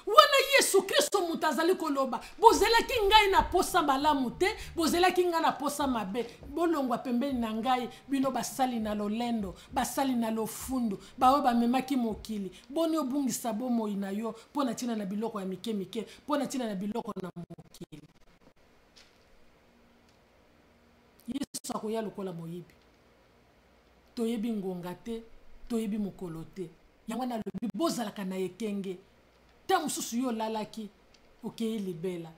Wana Yesu Kristo moto azali koloba, bozelaki ngai na posa malamu te, bozelaki ngai na posa mabe, bolongwa pembeni na ngai bino basali na lolendo, basali na lofundu, baoyo bamemaki mokili. Boni obungisa bomoi na yo mpo na ntina na biloko ya mike mike, mpo na ntina na biloko na mokili. Yesu akoya lokola moyibi. Toyebi ngonga te, toyebi mokolo te. Yango wana alobi bozalaka na ekenge. Ntango mosusu yo olalaki, okei libela.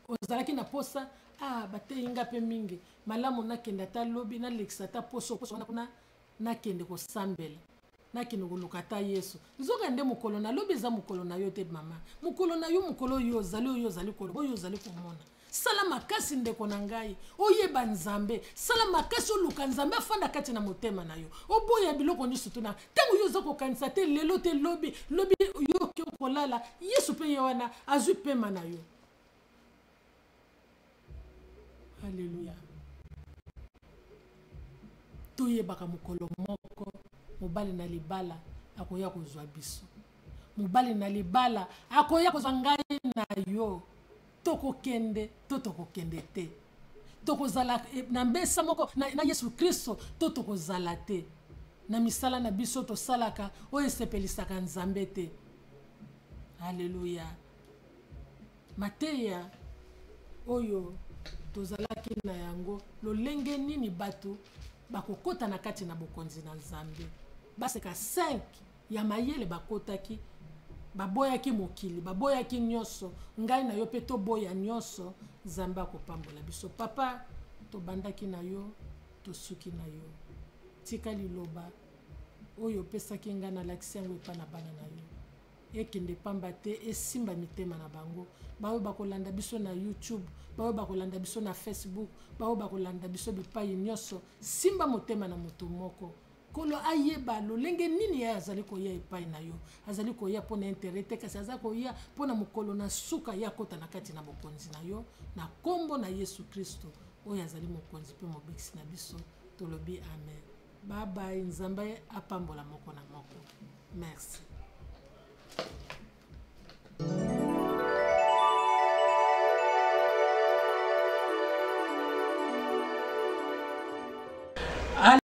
Ozalaki na posa, ah, bateyi nga mpe mingi, malamu nakende ata lobi, nalekisa ata poso, poso wana kuna, nakende kosambela, nakende koluka ata Yesu. Nzoka nde mokolo na lobi eza mokolo na yo te, mama. Mokolo na yo, mokolo oyo ozali, oyo ozali koloba, oyo ozali komona. Sala makasi ndeko na ngai, oyeba Nzambe. Sala makasi oluka Nzambe afanda kati na motema na yo. Oboya biloko nyonso tuna. Ntango yo oza kokanisa te lelo te lobi, lobi yo oke kolala, Yesu mpe ye wana azwi pema na yo. Alléluia. Toyebaka mokolo moko mobali na libala akoya kozwa biso. Mobali na libala akoya kozwa ngai na yo. Tokokende to tokokende te. Tokozala na mesa moko na Yesu Kristo to tokozala te. Na misala na biso tosalaka oyo esepelisaka Nzambe te. Alléluia. Mateya oyo tozalaki na yango, lolenge nini bato bakokota na kati na bokonzi na Nzambe. Baseka 5 ya mayele bakotaki, baboyaki mokili, baboyaki nyonso. Ngai na yo mpe toboya nyonso, Nzambe akopambola biso. Papa, tobandaki na yo, tosuki na yo. Tika liloba oyo opesaki ngai nalakisi yango epai na bana na yo. Ekende pamba te, esimba mitema na bango. Baoyo bakolanda biso na YouTube, baoyo bakolanda biso na Facebook, baoyo bakolanda biso bipai nyonso, simba motema na moto moko. Nkolo ayeba lolenge nini ye azali koya epai na yo. Azali koya mpo na interet te, kasi aza koya mpo na mokolo na suka ye akota na kati na bokonzi na yo. Na kombo na Yesu Kristo oyo azali mokonzi mpe mobikisi na biso, tolobi amen. Bye bye, Nzambe apambola moko na moko. Merci.